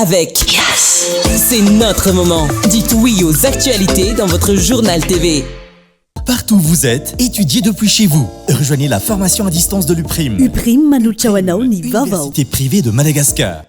Avec Yes C'est notre moment. Dites oui aux actualités dans votre journal TV. Partout où vous êtes, étudiez depuis chez vous. Rejoignez la formation à distance de l'UPRIM. UPRIM manolotra ho anao ny vaovao. Université privée de Madagascar.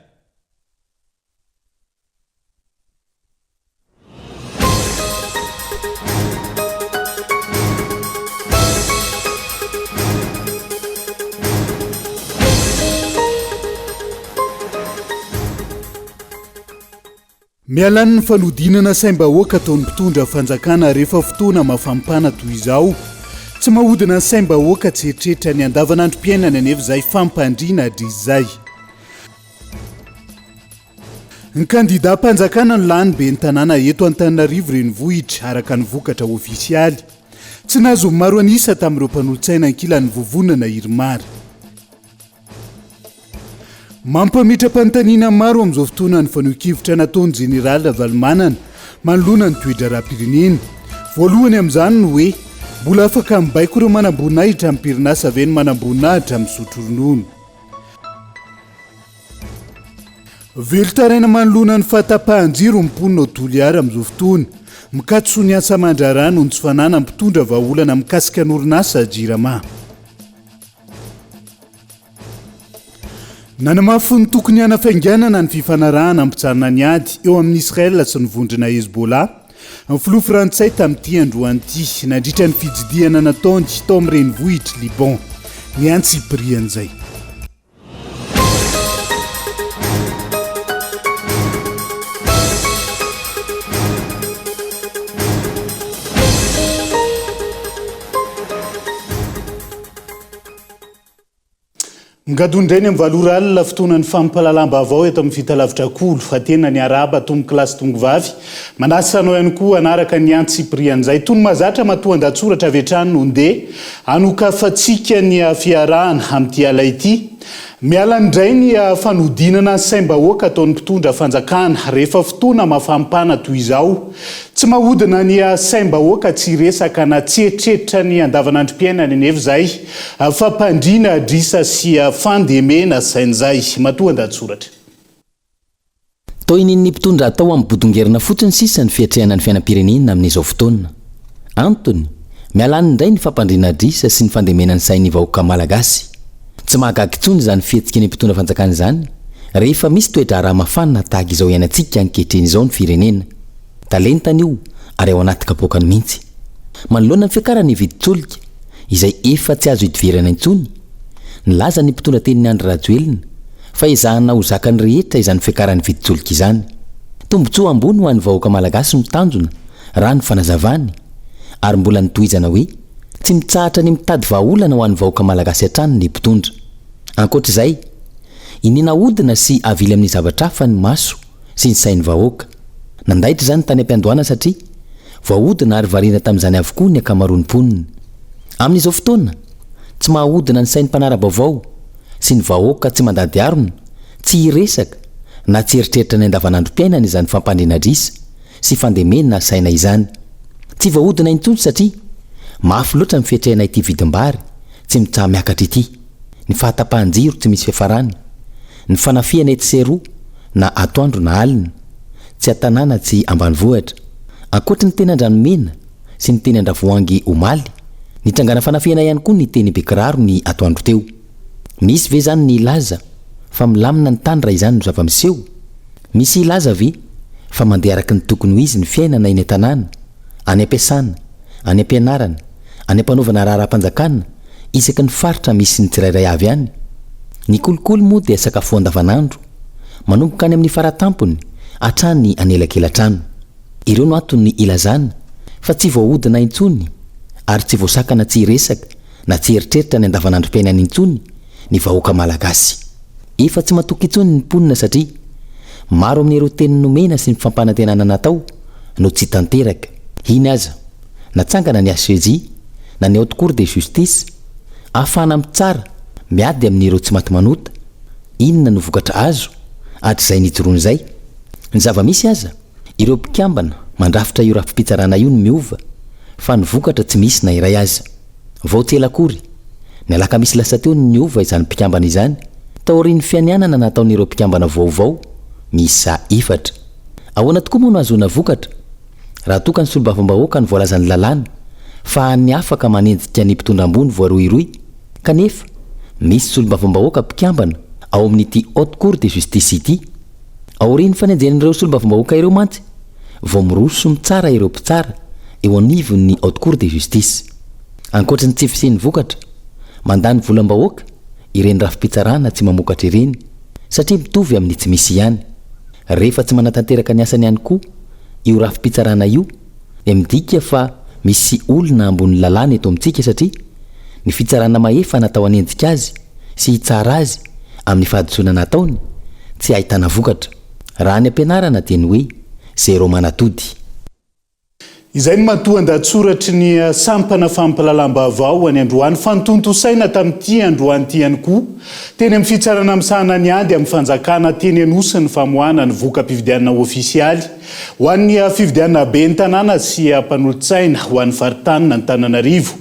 Miala ny fanodinana saim-bahoaka ataon'ny mpitondra fanjakana rehefa fotoana mafampana toy izao. Tsy mahodina ny saim-bahoaka tsy eritreritra ny andavanandrom-piainany anefa izay fampandriana adrizay. Ny kandidam-panjakana no lany ben'ny tanàna eto Antananarivo Renivohitra, araka ny vokatra ofisialy. Tsy nahazo ny maro an'isa tamin'ireo mpanolotsaina ankilan'ny vovonana Irmar. Mampametra-panontaniana maro amin'izao fotoana ny fanehoan-kevitra nataon'ny Jeneraly Ravalomanana manoloana ny toe-draharaham-pirenena. Voalohany amin'izany ny hoe, mbola afaka mibaiko ireo manamboninahitra am-perinasa ve ny manamboninahitra misotro ronono? Velon-taraina manoloana ny fahatapahan-jiro ny mponina ao Toliara amin'izao fotoana. Mikatso ny asa aman-draharaha noho ny tsy fananana mpitondra vahaolana mikasika ny orinasa Jirama. Nanamafy ny tokony hanafainganana ny fifanarahana hampijanona ny ady eo amin'i Israel sy ny vondrona Hezbollah ny filoha frantsay tamin'ity androany ity nandritra ny fitsidihana nataony tao amin'ny renivohitr'i Liban. Ny antsipirian'izay. Migadona indray ny amin'ny valo ora alina, fotoanan'ny fampahalalam-baovao eto amin'ny Fitalavitra Kolo. Fa tena niarahaba tompokolahy sy tompokovavy. Manasa anao ihany koa hanaraka ny antsipirian'izay. Toy ny mahazatra, matoan-dahatsoratra avy hatrany no ndeha hanokafantsika ny fiarahana amin'ity ala ity. Miala indray ny fanodinana ny saim-bahoaka ataon'ny mpitondra fanjakana rehefa fotoana mafampana toy izao. Tsy mahodina ny saim-bahoaka tsy hiresaka na tsy hieritreritra ny andavanandrom-piainany anefa izay fampandriana adrisa sy fandemena sain'izay. Matoan-dahatsoratra. Toy ny ny mpitondra atao amin'ny bodongerina fotsiny sisa ny fiatrehana ny fiainam-pirenena amin'izao fotoana. Antony, miala any indray ny fampandriana adrisa sy ny fandemena ny sain'ny vahoaka malagasy. Tsy mahagaga intsony izany fihetsiky ny mpitondra fanjakana izany rehefa misy toe-draharaha mafana tahaka izao iainantsika ankehitriny izao ny firenena. Talentany io ary ao anaty kapoakany mihitsy. Manoloana ny fiakaran'ny vidin-tsolika, izay efa tsy azo idivirana intsony, nilaza ny mpitondra tenin'i Andry Rajoelina fa ezahana ho zakan'ny rehetra izany fiakaran'ny vidin-tsolika izany. Tombontsoa ambony ho an'ny vahoaka malagasy no tanjona, raha ny fanazavany, ary mbola notohizana hoe tsy mitsahatra ny mitady vahaolana ho an'ny vahoaka malagasy hatrany ny mpitondra. Ankoatra izay, iniana ahodina sy avily amin'ny zavatra hafa ny maso sy ny sain'ny vahoaka. Nandaitra izany tany am-piandohana satria voahodina ary variana tamin'izany avokoa ny ankamaroan'ny mponina. Amin'izao fotoana, tsy mahahodina ny sain'ny mpanara-baovao sy ny vahoaka tsy mandady harona, tsy hiresaka na tsy hieritreritra ny andavanandrom-piainana izany fampandriana adrisa sy fandemena saina izany. Tsy voahodina intsony satria mafy loatra ny fiatrehana ity vidim-bary tsy mitsaha-miakatra ity, ny fahatapahan-jiro tsy misy fiafarany, ny fanafihana etsy sy eroa na atoandro na alina, tsy an-tanàna tsy ambanivohitra. Ankoatry ny teny Andranomena sy ny teny Andravoahangy omaly, nitrangana fanafihana ihany koa ny teny Bekiraro ny atoandro teo. Misy ve izany ny hilaza fa milamina ny tany raha izany no zava-miseho? Misy hilaza ve fa mandeha araka ny tokony ho izy ny fiainana eny an-tanàna, any am-piasana, any am-pianarana, any am-panaovana raharaham-panjakana, isaky ny faritra misy ny tsirairay avy any? Ny kolikoly moa dia sakafo andavanandro, manomboka any amin'ny faratampony hatrany anelakelan-trano. Ireo no antony ilazana fa tsy voahodina intsony ary tsy voasakana tsy hiresaka na tsy hieritreritra ny andavanandrom-piainany intsony ny vahoaka malagasy. Efa tsy matoky intsony ny mponina satria maro amin'ireo teny nomena sy ny fampanantenana natao no tsy tanteraka. Iny aza, natsangana ny HCJ na ny Haute Cour de Justice ahafahana mitsara miady amin'ireo tsy maty manota. Inona no vokatra azo hatrizay nijoroany izay? Ny zava-misy aza, ireo mpikambana mandrafitra io rafi-pitsarana io no miova fa ny vokatra tsy misy na iray aza. Vao tsy ela akory, ny alakamisy lasa teo no niova izany mpikambana izany, taorian'ny fianianana nataon'ireo mpikambana vaovao. miisa efatra. Ahoana tokoa moa no ahazoana vokatra raha toa ka ny solombavambahoaka no voalazan'ny lalàna fa ny afaka manenjika ny mpitondra ambony voarohirohy kanefa misy solombavambahoaka mpikambana ao amin'ity Haute Cour de Justice ity? Aorian'ny fanenjehan'ireo solombavambahoaka ireo mantsy vao miroso mitsara ireo mpitsara eo anivon'ny Haute Cour de Justice. Ankoatry ny tsy fisian'ny vokatra, mandany volam-bahoaka ireny rafi-pitsarana tsy mamokatra ireny satria mitovy amin'ny tsy misy ihany. Rehefa tsy manatanteraka ny asany ihany koa io rafi-pitsarana io dia midika fa misy olona ambony lalàna eto amintsika satria ny fitsarana mahefa natao hanenjika azy sy hitsara azy amin'ny fahadisoana nataony tsy ahitana vokatra. Raha any am-pianarana dia ny hoe zéro manatody. Izay no matoan-dahatsoratry ny sampana fampahalalam-baovao any androany. Fantontosaina tamin'ity androany ity ihany koa teny amin'ny fitsarana misahana ny ady amin'ny fanjakana teny Anosy ny famoahana ny voka-pifidianana ofisialy ho an'ny fifidianana ben'ny tanàna sy mpanolotsaina ho an'ny faritanin'Antananarivo.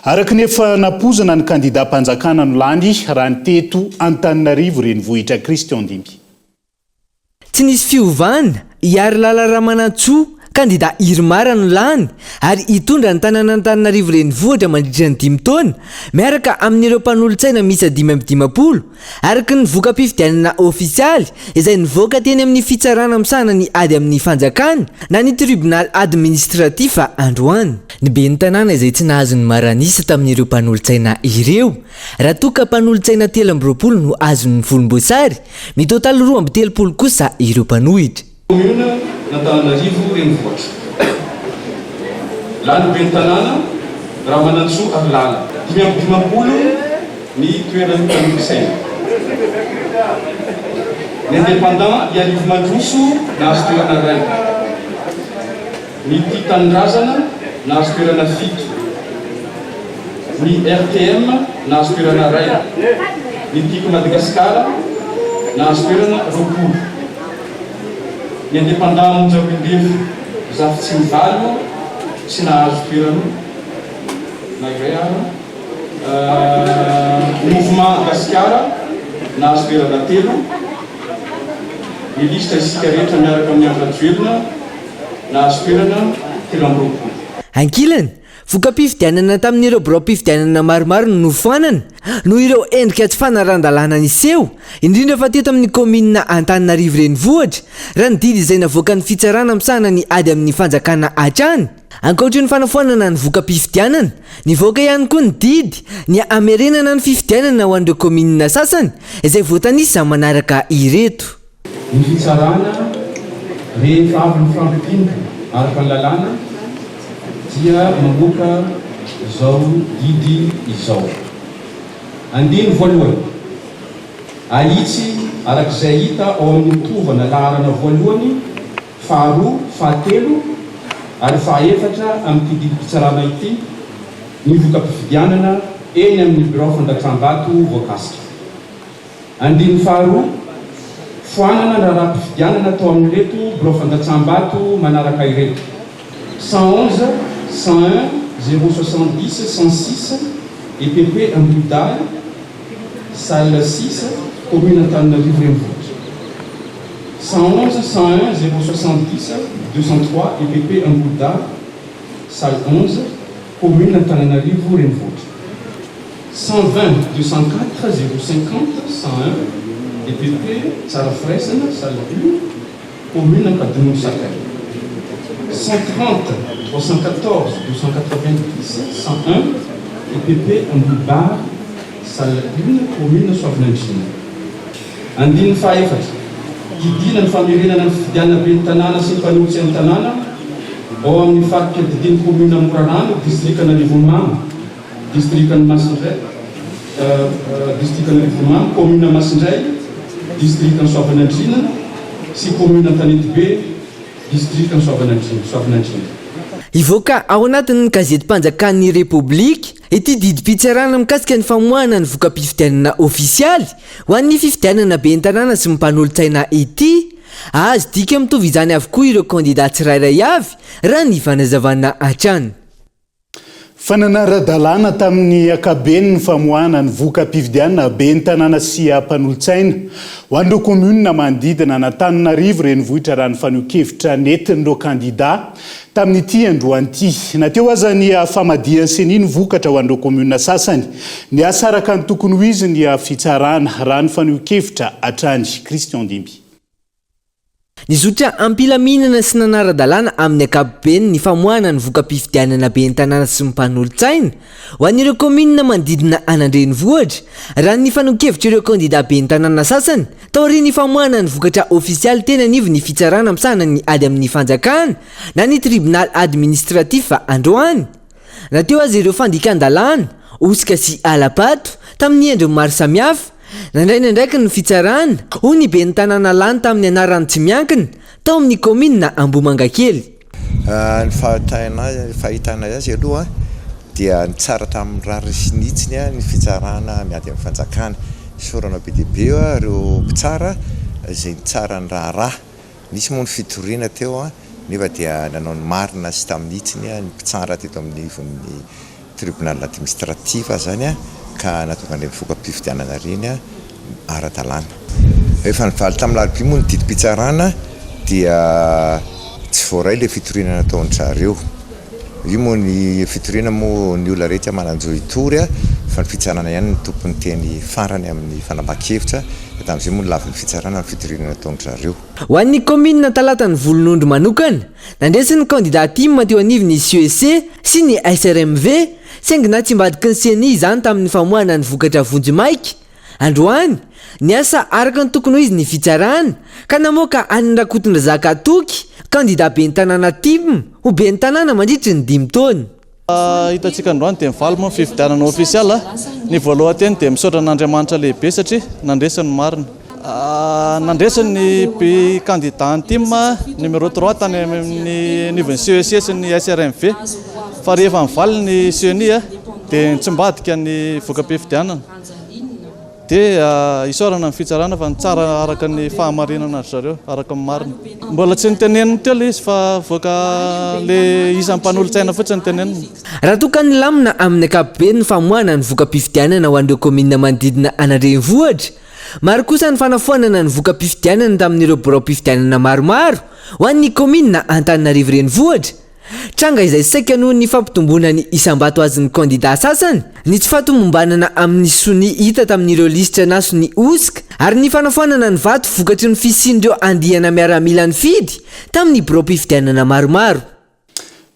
Araka ny efa nampoizina ny kandidam-panjakana no lany raha ny teto Antananarivo renivohitra Christian Ndimby. Tsy nisy fiovana, i Harilala Ramanantsoa, kandida Irmar no lany ary hitondra ny tanàn'Antananarivo Renivohitra mandritra ny dimy taona, miaraka amin'ireo mpanolotsaina miisa 55, araka ny voka-pifidianana ofisialy izay nivoaka teny amin'ny fitsarana misahana ny ady amin'ny fanjakana na ny tribunal administratif androany. Ny ben'ny tanàna izay tsy nahazo ny maran'isa tamin'ireo mpanolotsaina ireo, raha toa ka mpanolotsaina 23 no azon'ny volomboasary, Mitotaly 32 kosa ireo mpanohitra. Commune Antananarivo Renivohitra. Lany ben'ny tanàna, Ramanantsoa Harilala. 55 ny toeran'ny mpanolotsaina. Ny Indépendant Iarivo Mandroso nahazo toerana iray. Ny Tia Tanindrazana nahazo toerana fito. Ny RTM nahazo toerana iray. Ny Tiako Madagasikara nahazo toerana 20. Ny Indépendant Monja Roindefo Zafitsimivalo tsy nahazo toerana na iray ara. Mouvement Gasikara nahazo toerana telo. Ny lisitra Isika Rehetra miaraka amin'i Andry Rajoelina nahazo toerana 23. Ankilany, voka-pifidianana tamin'ireo biraom-pifidianana maromaro no nofoanana noho ireo endrika tsy fanarahan-dalàna niseho, indrindra fa teto amin'ny kaominina Antananarivo Renivohitra, raha ny didy izay navoakan'ny fitsarana misahana ny ady amin'ny fanjakana hatrany. Ankoatry ny fanafoanana ny voka-pifidianana, nivoaka ihany koa ny didy ny hamerenana ny fifidianana ho an'ireo kaominina sasany izay voatanisa manaraka ireto. Ny fitsarana, rehefa avy nifampidinika araka ny lalàna, dia mamoaka izao didy izao. Andininy voalohany, Ahitsy araka izay hita ao amin'ny tovana laharana voalohany, faharoa, fahatelo ary fahaefatra amin'ity didim-pitsarana ity ny voka-pifidianana eny amin'ny birao fandatsaham-bato voakasika. Andininy faharoa, Foanana ny raharaham-pifidianana tao amin'ireto birao fandatsaham-bato manaraka ireto, 111, 101, zéro soixante-dix, 106, EPP Ambohidahy, salle six, Commune Antananarivo Renivohitra, 111, 101, zéro soixante-dix, 203, EPP Ambohidahy, salle 11, Commune Antananarivo Renivohitra. 120 204 050 101 EPP Tsarafiraisana salle une commune Ankadinondry Sakay 130 314 290 101 EPP Ambohibary salle une commune Soavinandriana Andininy fahaefatra Didiana ny famerenana ny fifidianana ben'ny tanàna sy ny mpanolotsain'ny tanàna ao amin'ny fari-piadidian'ny commune Morarano distrikan'Arivonimamo Distrikan'i Masindray, Distrikan'Arivonimamo, Kaominina Masindray, Distrikan'i Soavinandriana sy Kaominina Antanetibe, Distrikan'i Soavinandriana. Soavinandriana. Hivoaka ao anatin'ny gazetim-panjakan'ny Repoblika ity didim-pitsarana mikasika ny famoahana ny voka-pifidianana ofisialy ho an'ny fifidianana ben'ny tanàna sy ny mpanolotsaina ity. Ahazo dika mitovy izany avokoa ireo kandida tsirairay avy, raha ny fanazavana hatrany. Fa nanara-dalàna tamin'ny ankapobeny ny famoahana ny voka-pifidianana ben'ny tanàna sy mpanolotsaina ho an'ireo kaominina manodidina an'Antananarivo renivohitra raha ny fanehoan-kevitra nentin'ireo kandidà tamin'ity androany ity. Na teo aza ny famadihan'ny Ceni ny vokatra ho an'ireo kaominina sasany, niasa araka ny tokony ho izy ny fitsarana, raha ny fanehoan-kevitra hatrany. Christian Dimby. Nizotra am-pilaminana sy nanara-dalàna amin'ny ankapobeny ny famoahana ny voka-pifidianana ben'ny tanàna sy ny mpanolotsaina ho an'ireo kaominina manodidina an'Andrenivohitra, raha ny fanehoan-kevitr'ireo kandida ben'ny tanàna sasany taorian'ny famoahana ny vokatra ofisialy teny anivon'ny fitsarana misahana ny ady amin'ny fanjakana na ny tribunal administratif androany. Na teo aza ireo fandikan-dalàna, hosoka sy hala-bato tamin'ny endriny maro samihafa, nandray ny andraikiny ny fitsarana, hoy ny ben'ny tanàna lany tamin'ny anaran'ny tsy miankina, tao amin'ny kaominina Ambohimangakely. Ny fahitanay azy aloha dia nitsara tamin'ny rariny sy ny hitsiny ny fitsarana miady amin'ny fanjakana. Isaorana be dia be ireo mpitsara izay nitsara ny raharaha. Nisy moa ny fitoriana teo nefa dia nanao ny marina sy tamin'ny hitsiny ny mpitsara teto amin'ny ivon'ny tribunal administratif izany ka nahatonga an'ireny voka-pifidianana ireny ara-dalàna. Rehefa nivaly tamin'ny alarobia moa ny didim-pitsarana dia tsy voaray ilay fitoriana nataon-dry zareo. Io moa ny fitoriana moa ny olona rehetra manan-jo hitory fa ny fitsarana ihany no tompon'ny teny farany amin'ny fanapahan-kevitra dia tamin'izay moa nolavin'ny fitsarana ny fitoriana nataon-dry zareo. Ho an'ny kaominina Talatan'ny Volonondry manokana, nandresy ny kandida tim teo anivon'ny CEC sy ny SRMV, saingy natsimbadiky ny Ceni izany tamin'ny famoahana ny vokatra vonjimaika Androany, niasa araka ny tokony ho izy ny fitsarana, ka namoaka an'i Rakotondrazaka Toky, kandida ben'ny tanàna tim, ho ben'ny tanàna mandritry ny dimy taona. Hitantsika androany dia mivaly moa ny fifidianana ofisialy. Ny voalohan-teny dia misaotra an'Andriamanitra lehibe satria nandresy ny marina. Nandresy ny kandida ny tim numéro 3 tany amin'ny anivon'ny CEC sy ny SRMV fa rehefa nivaly ny CENI dia nitsimbadika ny voka-pifidianana. Dia isaorana ny fitsarana fa nitsara araka ny fahamarinana ry zareo, araka ny marina. Mbola tsy noteneniny teo ilay izy fa avoaka ilay isan'ny mpanolotsaina fotsiny no teneniny. Raha toa ka nilamina amin'ny ankapobeny ny famoahana ny voka-pifidianana ho an'ireo kaominina manodidina an'Andrenivohitra, maro kosa ny fanafoanana ny voka-pifidianana tamin'ireo biraom-pifidianana maromaro ho an'ny kaominina Antananarivo Renivohitra. Tranga izay saika noho ny fampitomboana ny isam-bato azon'ny kandidà sasany, ny tsy fahatomombanana amin'ny sonia hita tamin'ireo lisitra na sonia hosoka, ary ny fanafoanana ny vato vokatry ny fisian'ireo andiana miaramila nifidy tamin'ny biraom-pifidianana maromaro.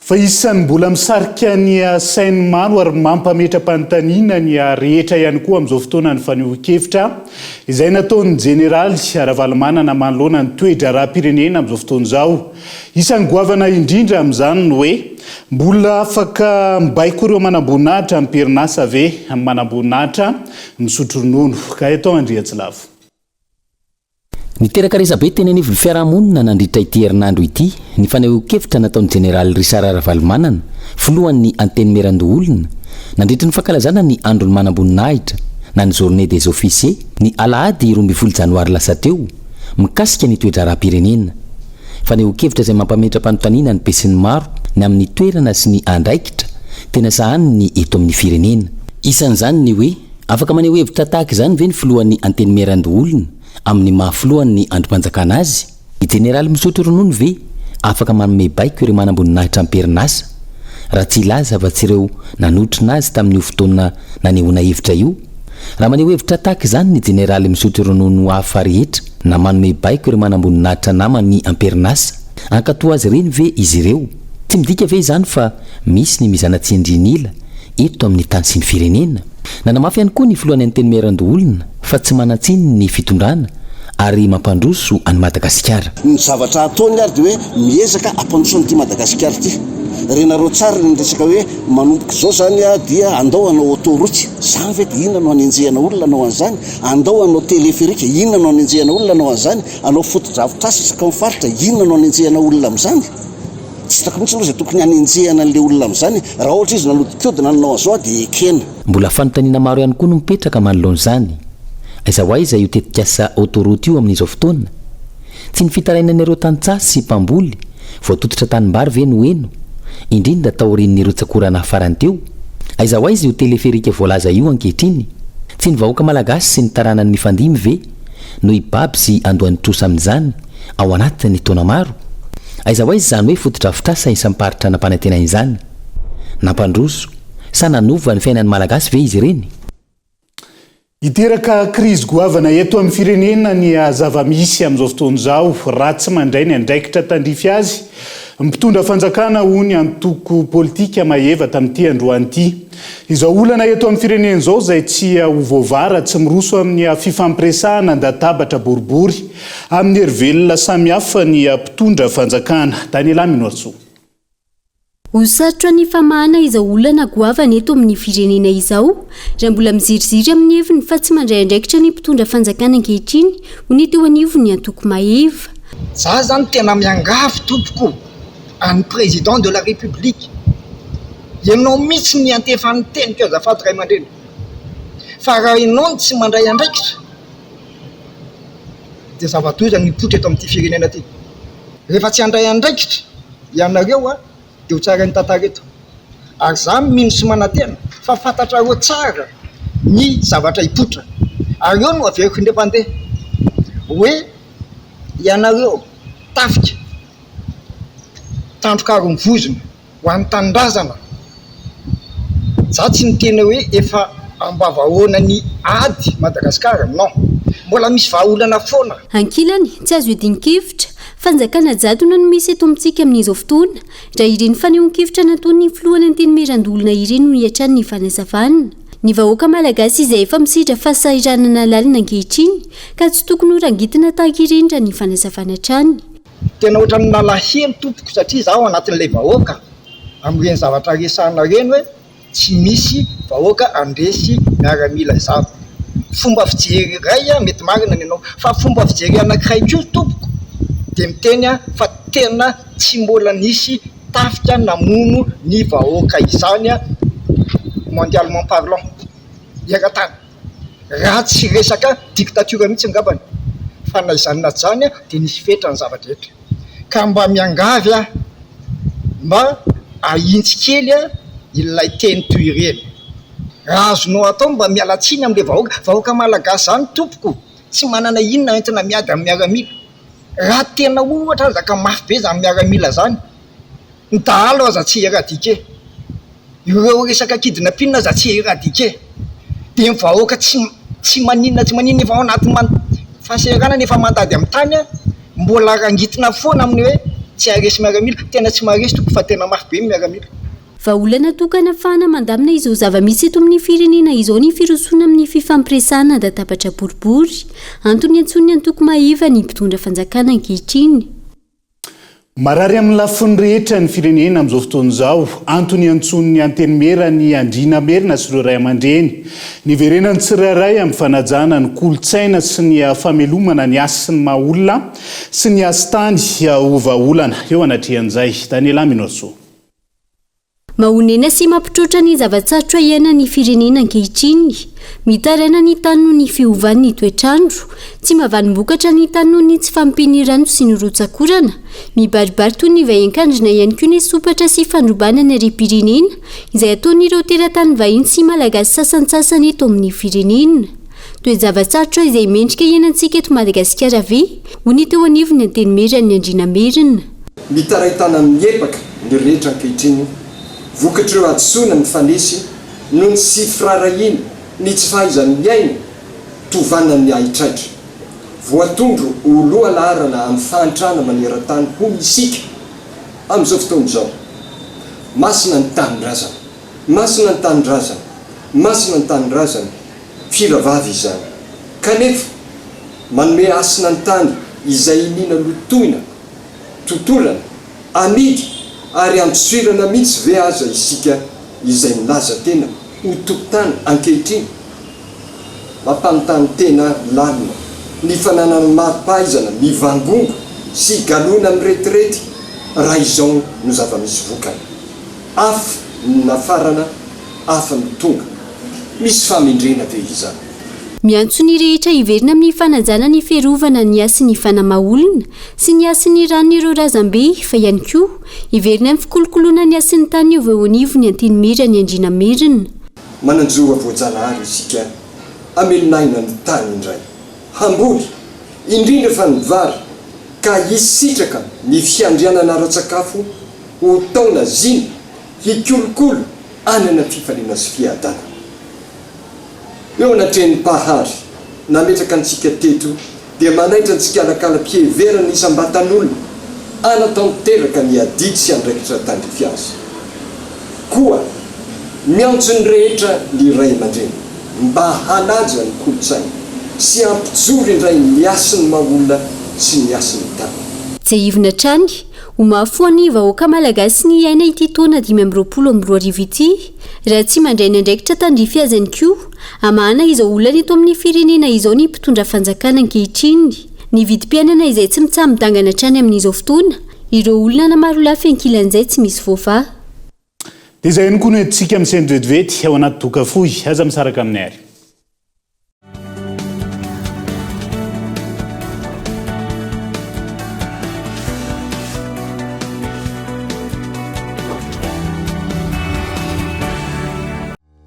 Fa isan'ny mbola misarika ny sain'ny maro ary mampametra-panontaniana ny rehetra ihany koa amin'izao fotoana ny fanehoan-kevitra izay nataon'ny jeneraly Ravalomanana manoloana ny toe-draharaham-pirenena amin'izao fotoana izao. Isan'ny goavana indrindra amin'izany ny hoe, mbola afaka mibaiko ireo manamboninahitra am-perinasa ve ny manamboninahitra misotro ronono? Gaëtan Andriantsilavo. Niteraka resabe teny anivon'ny fiarahamonina nandritra ity herinandro ity ny fanehoan-kevitra nataon'ny Jeneraly Richard Ravalomanana, filohan'ny Antenimierandoholona, nandritra ny fankalazana ny Andron'ny manamboninahitra na ny Journée des officiers, ny alahady 12 janoary lasa teo, mikasika ny toe-draharaham-pirenena. Fanehoan-kevitra izay mampametra-panontaniana ny besinimaro ny amin'ny toerana sy ny andraikitra tena sahaniny eto amin'ny firenena. Isan'izany ny hoe, afaka maneho hevitra tahaka izany ve ny filohan'ny Antenimierandoholona amin'ny maha filohan'ny andrim-panjakana azy? Ny jeneraly misotro ronono ve afaka manome baiko ireo manamboninahitra am-perinasa, raha tsy hilaza afa-tsy ireo nanotrona azy tamin'io fotoana nanehoana hevitra io? Raha maneho hevitra tahaka izany ny jeneraly misotro ronono hafa rehetra na manome baiko ireo manamboninahitra namany am-perinasa, hankatò azy ireny ve izy ireo? Tsy midika ve izany fa misy ny mizana tsindrin'ila eto amin'ny tany sy ny firenena? Nanamafy ihany koa ny filohan'ny Antenimierandoholona fa tsy manan-tsiny ny fitondrana ary mampandroso an'i Madagasikara. Ny zavatra ataony ary dia hoe miezaka hampandroso an'ity Madagasikara ity. Renareo tsara ny resaka hoe manomboka izao izany dia andao hanao autoroute. Izany ve dia inona no hanenjehana olona hanao an'izany? Andao hanao téléphérique, inona no hanenjehana olona hanao an'izany? Hanao fotodrafitrasa isaky ny faritra, inona no hanenjehana olona amin'izany? Tsy hitako mihitsy aloha izay tokony hanenjehana an'ilay olona amin'izany. Raha ohatra izy nanodinkodina nanao an'izao dia ekena. Mbola fanontaniana maro ihany koa no mipetraka manoloana izany. Aiza ho aiza io tetikasa autoroute io amin'izao fotoana? Tsy ny fitarainan'ireo tantsaha sy mpamboly voatototra tanimbary ve no heno, indrindra taorian'ny rotsak'orana farany teo? Aiza ho aiza io teleferika voalaza io ankehitriny? Tsy ny vahoaka malagasy sy ny taranany mifandimby ve no hibaby sy handoa ny trosa amin'izany ao anatin'ny taona maro? Aiza ho aiza izany hoe fotodrafitrasa isam-paritra nampanantenaina izany? Nampandroso sa nanova ny fiainan'ny Malagasy ve izy ireny? Hiteraka krizy goavana eto amin'ny firenena ny zava-misy amin'izao fotoana izao raha tsy mandray ny andraikitra tandrify azy ny mpitondra fanjakana, hoy ny antoko politika Maeva tamin'ity androany ity. Izao olana eto amin'ny firenena izao izay tsy ho voavaha raha tsy miroso amin'ny fifampiresahana an-databatra boribory amin'ny hery velona samihafa ny mpitondra fanjakana. Daniela Minoarisoa. Ho sarotra ny famahana izao olana goavana eto amin'ny firenena izao raha mbola miziriziry amin'ny heviny fa tsy mandray andraikitra ny mpitondra fanjakana ankehitriny, hoy ny teo anivon'ny antoko Maeva. Za zany tena miangavy tompoko an'i président de la république, ianao mihitsy no iantefan'ny teniko azafady ray aman-dreny, fa raha ianao no tsy mandray andraikitra dia zava-doza no hipoitra eto amin'ity firenena ity, rehefa tsy handray andraikitra ianareo a dia ho tsarain'ny tantara eto. Ary za mino sy manantena fa fantatrareo tsara ny zavatra hipoitra. Ary eo no averiko indray mpandeha hoe ianareo tafika tandroka aro ny vozona ho an'ny tanindrazana, za tsy niteny hoe efa ambavahoana ny ady Madagascar, non, mbola misy vahaolana foana. Ankilany, tsy azo iadian-kevitra, Fanjakana jadona no misy eto amintsika amin'izao fotoana, raha ireny fanehoan-kevitra nataon'ny filohan'ny Antenimierandoholona ireny no hihatrany ny fanazavana. Ny vahoaka malagasy izay efa misedra fahasahiranana lalina ankehitriny ka tsy tokony ho rangitina tahaka ireny raha ny fanazavana hatrany. Tena ohatran'ny nalahelo tompoko satria za ao anatin'ilay vahoaka amin'ireny zavatra resahina ireny hoe tsy misy vahoaka handresy miaramila izany. Fomba fijery iray mety marina ny anao fa fomba fijery anankiray koa tompoko dia miteny aho fa tena tsy mbola nisy tafika namono ny vahoaka izany mondialement parlant eran-tany raha tsy resaka dictature mihitsy angambany fa na izany na tsy izany dia nisy fetra ny zava-drehetra. Ka mba miangavy aho mba ahintsy kely ilay teny toy ireny. Raha azonao atao mba miala tsiny amin'ilay vahoaka. Vahoaka malagasy izany tompoko tsy manana inona entina miady amin'ny miaramila. Raha tena ohatra aza ka mafy be izany miaramila izany, ny dahalo aza tsy éradiquer. Ireo resaka kidnapping aza tsy éradiquer. Dia ny vahoaka tsy tsy maninona tsy maninona efa ao anaty fahasahiranana efa mandady amin'ny tany. Mbola rangitina foana amin'ny hoe tsy haharesy miaramila, tena tsy maharesy tompoko fa tena mafy be ny miaramila. Vahaolana tokana afahana mandamina izao zava-misy eto amin'ny firenena izao ny firosoana amin'ny fifampiresahana an-databatra boribory. Antony iantsoan'ny antoko Maeva ny mpitondra fanjakana ankehitriny. Marary amin'ny lafiny rehetra ny firenena amin'izao fotoana izao. Antony iantsoan'ny Antenimiera ny Andriana Merina sy ireo ray aman-dreny. Niverenan'ny tsirairay amin'ny fanajana ny kolontsaina sy ny famelomana ny hasin'ny maha olona sy ny hasin-tany ho vahaolana eo anatrehan'izay. Daniela Minosoa. Mahonena sy mampitroatra ny zava-tsarotra iainan'ny firenena ankehitriny. Mitaraina ny tany noho ny fiovan'ny toetr'andro. Tsy mahavalim-bokatra ny tany noho ny tsy fahampian'ny rano sy ny rotsak'orana. Mibaribary toy ny vahen-kandrina ihany koa ny sompatra sy fandrobana ny harem-pirenena izay ataon'ireo teratany vahiny sy malagasy sasantsasany eto amin'ny firenena. Toe-java-tsarotra izay mendrika iainantsika eto Madagasikara ve? Hoy ny teo anivon'ny Antenimieran'ny Andriana Merina. Mitaray-tanana miepaka ny rehetra ankehitriny vokatr'ireo hadisoana mifanesy noho ny tsy firaharahiana, ny tsy fahaizany miaina, tovanan'ny ahitraitra. Voatondro ho lohalaharana amin'ny fahantrana maneran-tany hono isika amin'izao fotoana izao. Masina ny tanindrazana. Masina ny tanindrazana. Masina ny tanindrazana. Fira vavy izany. Kanefa, manome hasina ny tany izay iniana lotoina, totorana, amidy ary andosirana mihitsy ve aza isika izay milaza tena ho tompon-tany ankehitriny? Mampanontany tena lalina ny fananana mari-pahaizana mivangongo sy galona miretirety raha izao no zava-misy vokany. Hafa ny nafarana, hafa no tonga. Misy fahamendrehana ve izany? Miantso ny rehetra hiverina amin'ny fanajana ny fiarovana ny hasin'ny fanamaha-olona sy ny hasin'ny ranon'ireo razambe fa ihany koa hiverina amin'ny fikolokoloana ny hasin'ny tany eo eo anivon'ny Antenimiera ny Andriana Merina. Manan-jo voajanahary isika hamelona aina ny tany indray, hamboly, indrindra fa ny vary, ka hisitraka ny fiandrianana ara-tsakafo ho taona zina hikolokolo hanana fifaliana sy fiadanana. Eo anatrehan'ny Mpahary nametraka antsika teto dia manaitra ny tsikalakalam-piheverana isam-batan'olona hanatanteraka ny adidy sy andraikitra tandrify azy. Koa miantso ny rehetra ny ray aman-dreny mba hanaja ny kolontsaina sy hampijoro indray ny hasin'ny maha-olona sy ny hasin'ny tany. Tsiahivina hatrany ho mahafoha ny vahoaka malagasy ny hiaina ity taona 2025 ity Raha tsy mandray ny andraikitra tandrify azy ihany koa, hamahana izao olana eto amin'ny firenena izao ny mpitondra fanjakana ankehitriny. Ny vidim-piainana izay tsy mitsaha-midangana hatrany amin'izao fotoana, ireo olana marolafy ankilan'izay tsy misy voavaha. Dia izay ihany koa no entintsika misento vetivety ao anaty doka fohy. Aza misaraka aminay ary.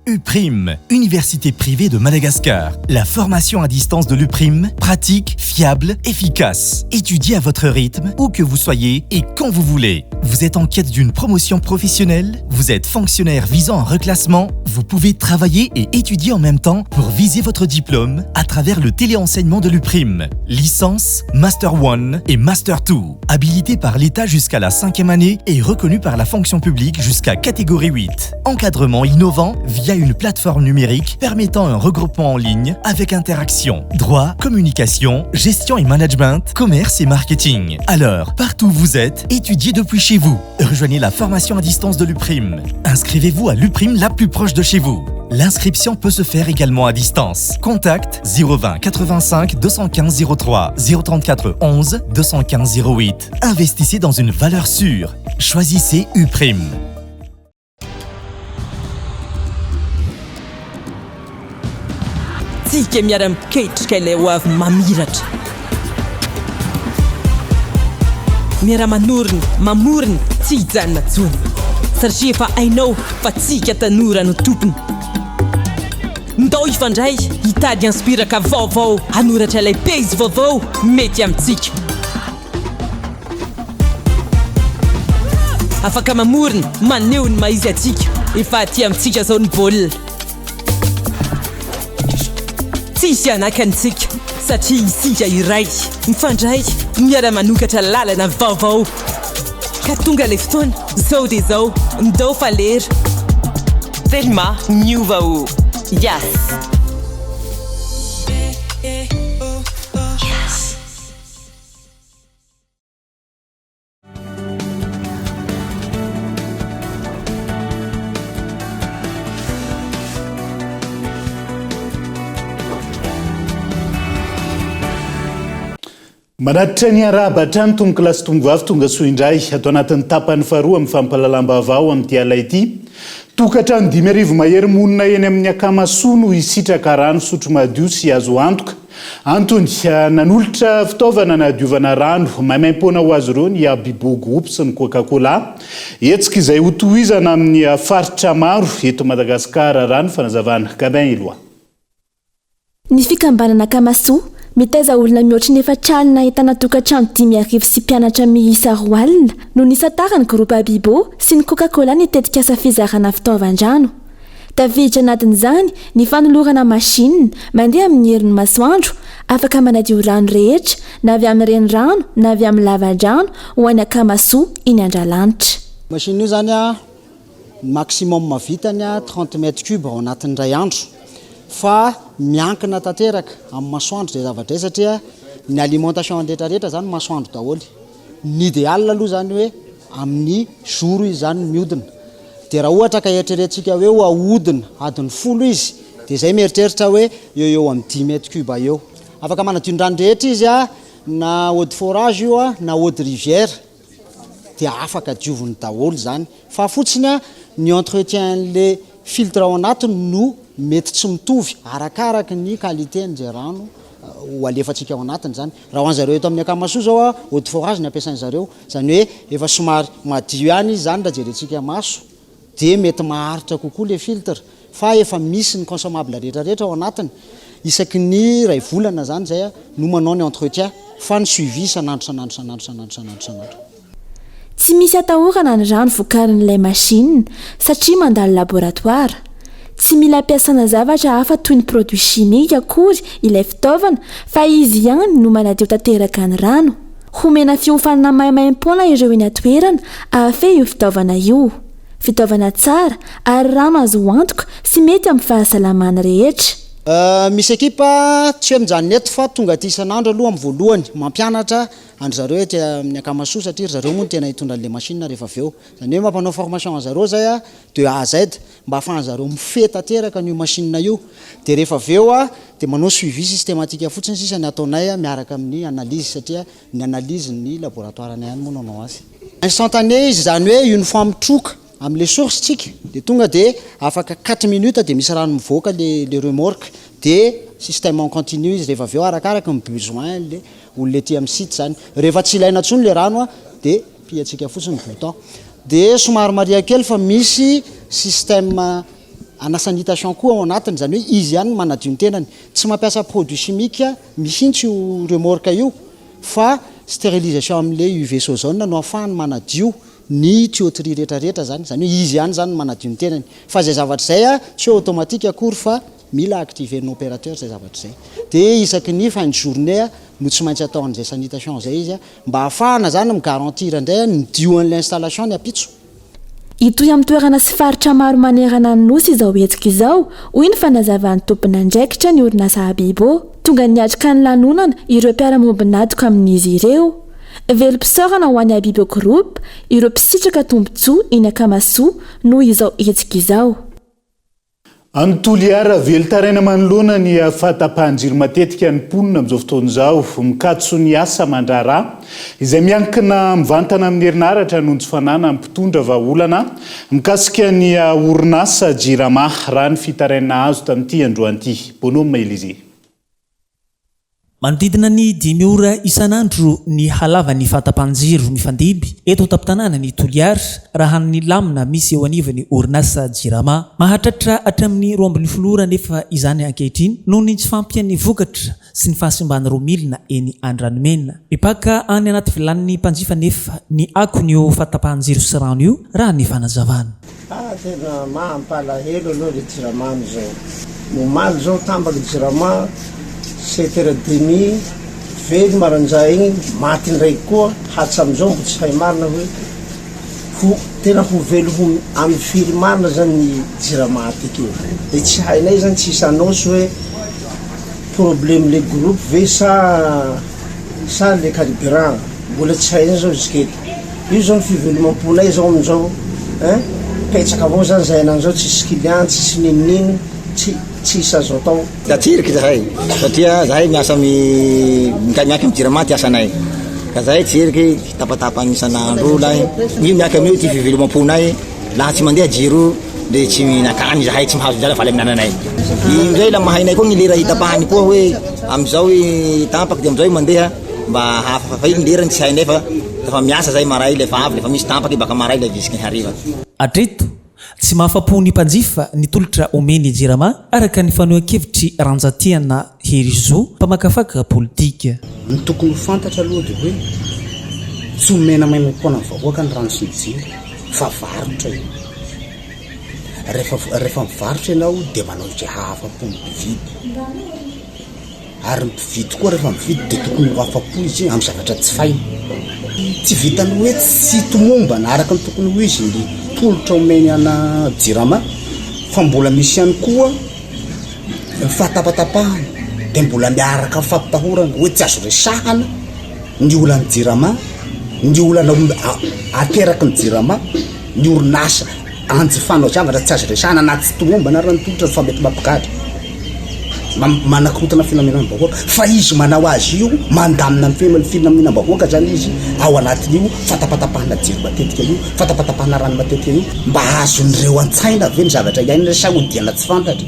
UPRIM, Université privée de Madagascar. La formation à distance de l'UPRIM, pratique, fiable, efficace. Étudiez à votre rythme, où que vous soyez et quand vous voulez. Vous êtes en quête d'une promotion professionnelle Vous êtes fonctionnaire visant un reclassement Vous pouvez travailler et étudier en même temps pour viser votre diplôme à travers le téléenseignement de l'UPRIM. Licence, Master 1 et Master 2. Habilité par l'État jusqu'à la cinquième année et reconnu par la fonction publique jusqu'à catégorie 8. Encadrement innovant via une plateforme numérique permettant un regroupement en ligne avec interaction, droit, communication, gestion et management, commerce et marketing. Alors, partout où vous êtes, étudiez depuis chez vous. Rejoignez la formation à distance de l'UPRIM. Inscrivez-vous à l'UPRIM la plus proche de chez vous. L'inscription peut se faire également à distance. Contact 020 85 215 03 034 11 215 08. Investissez dans une valeur sûre. Choisissez UPRIM. Tsika miara-miketrika ilay ho avy mamiratra. Miara-manorina, mamorona, tsy hijanona intsony. Satria efa hainao fa tsika tanora no tompony. Ndao hifandray, hitady inspiraka vaovao, hanoratra ilay pejy vaovao mety amintsika. Afaka mamorona, maneho ny maha izy antsika. Efa aty amintsika izao ny baolina. Tsy hisy hanakana isika satria isika iray, mifandray, miara-manokatra lalana vaovao. Ka tonga ilay fotoana, izao dia izao, ndao fa lera. Telma, miova ho Yas. Manatitra ny arahaba hatrany tompokolahy sy tompovavy tonga soa indray ato anatin'ny tapany faharoa amin'ny fampahalalam-baovao amin'ity alina ity. Tokantrano 5000 mahery monina eny amin'ny Akamasoa no hisitraka rano fisotro madio sy azo antoka. Antony, nanolotra fitaovana nahadiovana rano maimaimpoana ho azy ireo ny Abibo Group sy ny Coca Cola. Hetsika izay hotohizana amin'ny faritra maro eto Madagasikara, raha ny fanazavana. Gabin Eloi. Ny fikambanana Akamasoa, mitaiza olona mihoatry ny 40 ahitana tokantrano 5000 sy mpianatra miisa 20 no nisantaran'ny Groupe Abibo sy ny Coca Cola ny tetikasa fizarana fitaovan-drano. Tafiditra anatin'izany ny fanolorana machine mandeha amin'ny herin'ny masoandro afaka manadio rano rehetra na avy amin'ny renirano na avy amin'ny lavadrano ho any Akamasoa eny Andralanitra. Machine io zany a, ny maximum vitany a 30 mètres cube ao anatin'ny iray andro fa miankina tanteraka amin'ny masoandro izay zavatra izay satria ny alimentation rehetra rehetra zany masoandro daholo. Ny idéal aloha zany hoe amin'ny jour izy zany miodina. Dia raha ohatra ka eritreretintsika hoe ho ahodina adiny folo izy dia izay mieritreritra hoe eo eo amin'ny dix mètres cube eo. Afaka manadio ny rano rehetra izy na eau de forage io na eau de rivière dia afaka dioviny daholo izany. Fa fotsiny ny entretien an'le filtre ao anatiny no. mety tsy mitovy arakaraky ny qualité an'izay rano ho alefantsika ao anatiny izany. Raha ho an'zareo eto amin'ny Akamasoa izao a, eau de forage ny ampiasain'zareo, izany hoe efa somary madio ihany izy izany raha jerentsika maso, dia mety maharitra kokoa ilay filtre, fa efa misy ny consommable rehetra rehetra ao anatiny, isaky ny iray volana izany izay no manao ny entretien, fa ny suivi isan'andro isan'andro isan'andro isan'andro isan'andro isan'andro. Tsy misy atahorana ny rano vokarin'ilay machine satria mandalo laboratoara. Tsy mila ampiasana zavatra hafa toy ny produit chimique akory ilay fitaovana fa izy ihany no manadio tanteraka ny rano. Homena fiofanana maimaimpoana ireo eny an-toerana ahafehy io fitaovana io. Fitaovana tsara ary rano azo antoka sy mety amin'ny fahasalamana rehetra. Misy ekipa tsy hoe mijanona eto fa tonga aty isan'andro aloha amin'ny voalohany mampianatra an-dry zareo ety amin'ny Akamasoa satria ry zareo moa no tena hitondra an'ilay machine rehefa avy eo. Izany hoe mampanao formation an-dry zareo izay a, de A à Z mba ahafahan-dry zareo mifehy tanteraka an'io machine io. Dia rehefa avy eo a, dia manao suivi systématique fotsiny sisa ny ataonay miaraka amin'ny analyse satria ny analyse ny laboratoire-nay ihany moa no hanao azy. Instantané izy izany hoe une fois mitroka amin'ilay source tsika dia tonga dia afaka quatre minutes dia misy rano mivoaka le le remorque dia système en continu izy rehefa avy eo arakaraka ny besoin le olona ety amin'ny site izany. Rehefa tsy ilaina intsony le rano dia pihantsika fotsiny ny bouton. Dia somary marihako kely fa misy système ana sanitation koa ao anatiny, izany hoe izy ihany no manadio ny tenany. Tsy mampiasa produit chimique mihitsy io remorque io fa stérilisation amin'ilay UV sozone no ahafahany manadio ny tuyauterie rehetra rehetra izany, izany hoe izy ihany izany no manadio ny tenany. Fa izay zavatra izay tsy hoe automatique akory fa mila activer-n'ny opérateur izay zavatra izay. Dia isaky ny fin de journée no tsy maintsy atao an'izay sanitation izay izy mba ahafahana izany mi-garantir indray ny dio an'ilay installation ny ampitso. Hitohy amin'ny toerana sy faritra maro manerana ny Nosy izao hetsika izao, hoy ny fanazavan'ny tompon'andraikitra ny orinasa Habibo. Tonga niatrika ny lanonana ireo mpiara-miombon'antoka amin'izy ireo. Velom-pisaorana ho an'ny Habibo Group ireo mpisitraka tombontsoa eny Akamasoa noho izao hetsika izao. Any Toliara, velon-taraina manoloana ny fahatapahan-jiro matetika ny mponina amin'izao fotoana izao. Mikatso ny asa aman-draharaha izay miankina mivantana amin'ny herinaratra noho ny tsy fananan'ny mpitondra vahaolana mikasika ny orinasa Jirama, raha ny fitarainana azo tamin'ity androany ity. Bonhomme Elysée. Manodidina ny dimy ora isan'andro ny halavan'ny fahatapahan-jiro mifandimby eto an-tampon-tanànan'i Toliara, raha ny lamina misy eo anivon'ny orinasa Jirama. Mahatratra hatramin'ny 12 ora anefa izany ankehitriny noho ny tsy fahampian'ny vokatra sy ny fahasimban'ireo milina eny Andranomena. Mipaka any anaty vilanin'ny mpanjifa anefa ny akon'io fahatapahan-jiro sy rano io, raha ny fanazavana. Ah tena mampalahelo aloha le jirama amizao. Omaly zao tambaky jirama sept heures demi velo maranjay igny maty ndraiky koa hatsamizao mbo tsy hay marina hoe ho tena ho velo ho amy firy marina zany ny jirama atiky io de tsy hainay zany tsisy annonce hoe problème le groupe ve sa sa le carburant mbola tsy hainay zao jusqu'eto. Io zao ny fivelomam-ponay zao amin'izao hein, petsaka avao zany zahay ananjao tsisy client tsisy n'inon'ino tsy tsisy azo atao. Tatsiriky zahay satria zahay miasa amy miaky amy jirama ty asanay ka zahay tsiriky tapatapany isan'andro lahy io miaky amin'io ty fivelomam-ponay laha tsy mandeha jiro de tsy mihinan-kany zahay tsy mahazo zara valy amin'ny ananay io ndray la mahainay koa ny lera hitapahany koa hoe amizao i tapaky de amizao i mandeha Mba hafa fa iny lerany tsy hainay fa efa miasa zay maray lefa avy lefa misy tampaky baka maray le jusque hariva. Hatreto, tsy mahafa-po ny mpanjifa ny tolotra omen'ny Jirama, araka ny fanehoan-kevitr'i Ranjatiana Herizo, mpamakafaka politika. Ny tokony ho fantatra aloha dia hoe tsy omena maimaimpoana ny vahoaka ny rano sy ny jiro fa varotra io. Rehefa rehefa mivarotra ianao dia manao izay hahafa-po ny mpividy. Ary ny mpividy koa rehefa mividy dia tokony ho afa-po izy amin'ny zavatra jifainy. Tsy vitan'ny hoe tsy tomombana araka ny tokony ho izy ny tolotra omeny ana Jirama fa mbola misy ihany koa ny fahatapatapahana dia mbola miaraka amin'ny fampitahorana hoe tsy azo resahana ny olan'ny Jirama, ny olana ateraky ny Jirama. Ny orinasa anjifanao zavatra tsy azo resahana na tsy tomombana ary ny tolotra fa mety mampigadra, manakorontana filaminam-bahoaka fa izy manao azy io mandamina ny filaminam-bahoaka zany izy ao anatin'io fatapatapahana jiro matetika io, fatapatapahana rano matetika io. Mba azon'ireo an-tsaina ve ny zavatra iainana sa odiana tsy fantatra?